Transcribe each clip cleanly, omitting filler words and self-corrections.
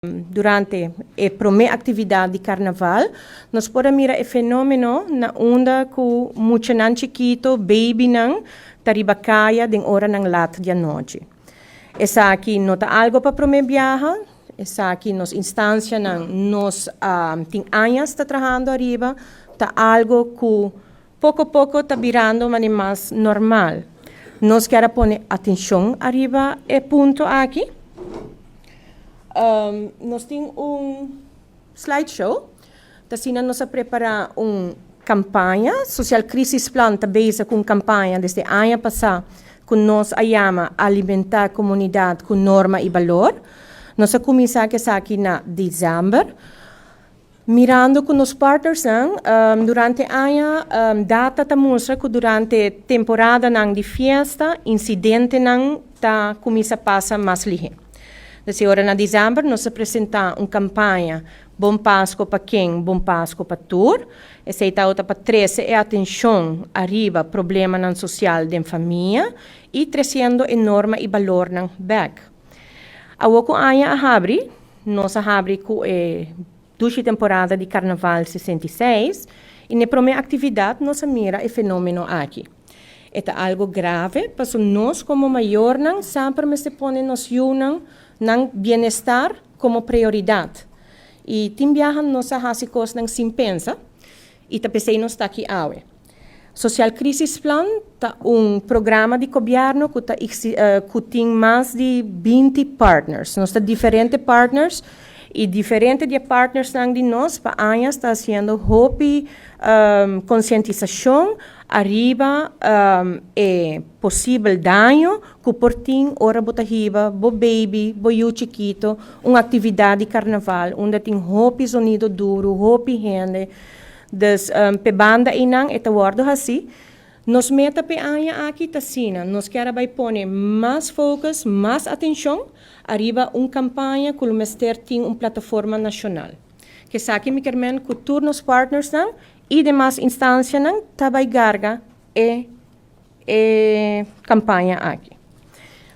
Durante e prome actividad di Carnaval, nos por a mira e fenomeno na unda cu muchanan chikito, babynan, ta riba caya den oranan laat di anochi. Esaki no ta algo pa prome biaha, esaki nos instancianan nos tin añas ta trahando ariba, ta algo cu poco poco ta birando mane mas normal. Nos kier a pone atencion ariba e punto aki. Nos tin un slideshow. Asina nos a prepara un campaña. Social Crisis Plan ta bezig cu un campaña desde aña pasa cu nos a yama "Alimenta Comunidad cu Norma y Balor". Nos a cuminsa cu esaki na december. Mirando cu nos partners durante aña, data ta mustra cu durante temporada nan di fiesta, incidente nan ta cuminsa pasa mas lihe. Dus ora na december nos a presenta un campaña "Bon Pasco pa ken, Bon Pasco pa tur". Esey ta pa trece e atencion ariba problema nan social di famia y treciendo e norma y balor nan back. Awor cu aña a habri, nos a habri cu e dushi temporada di Carnaval 66 y na prome actividad nos a mira e fenomeno aki. E ta algo grave, paso nos como mayornan semper mester pone nos yiunan nan bienestar como prioridad. Y tin biaha nos ta haci cosnan sin pensa y ta pesey nos ta aki awe. Social Crisis Plan ta un programa di gobierno cu tin mas di 20 partners. Nos tin diferente partners y diferente di partners di nos pa aña ta haciendo hopi concientisacion ariba e posibel daño cu por tin ora bo ta hiba bo baby, bo yiu chikito, un actividad di Carnaval, unda tin hopi sonido duro, hopi hende. Dus pe banda eynan e ta wordo asina. Nos meta pe aña aki ta asina, nos kier bay pone mas focus, mas atencion ariba un campaña cu mester tin un plataforma nacional. Cu esaki mi kiermen cu tur nos partners nan y demas instancia nan ta bay carga e campaña aki.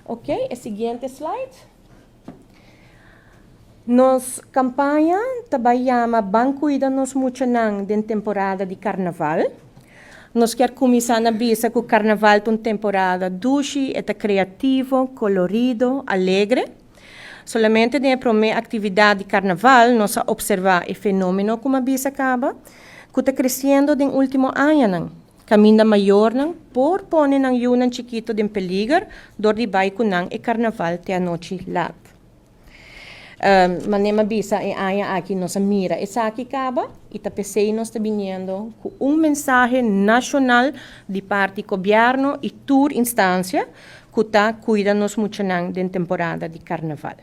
Ok, e siguiente slide. Nos campaña ta bay yama "Ban Cuida Nos Muchanan den Temporada di Carnaval". Nos kier cuminsa na bisa cu Carnaval ta un temporada dushi, ta creativo, colorido, alegre. Solamente den prome actividad di Carnaval nos a observa e fenomeno cu m'a bisa caba, cu ta creciendo den ultimo añanan. Caminda mayornan por pone nan yiunan chikito den peliger dor di bay cu nan e Carnaval te anochi laat. Manera m'a bisa, e aña aki nos a mira esaki caba y ta pesey nos ta bini cu un mensahe nacional di parti gobierno y tur instancia cu ta cuida nos muchanan den temporada di Carnaval.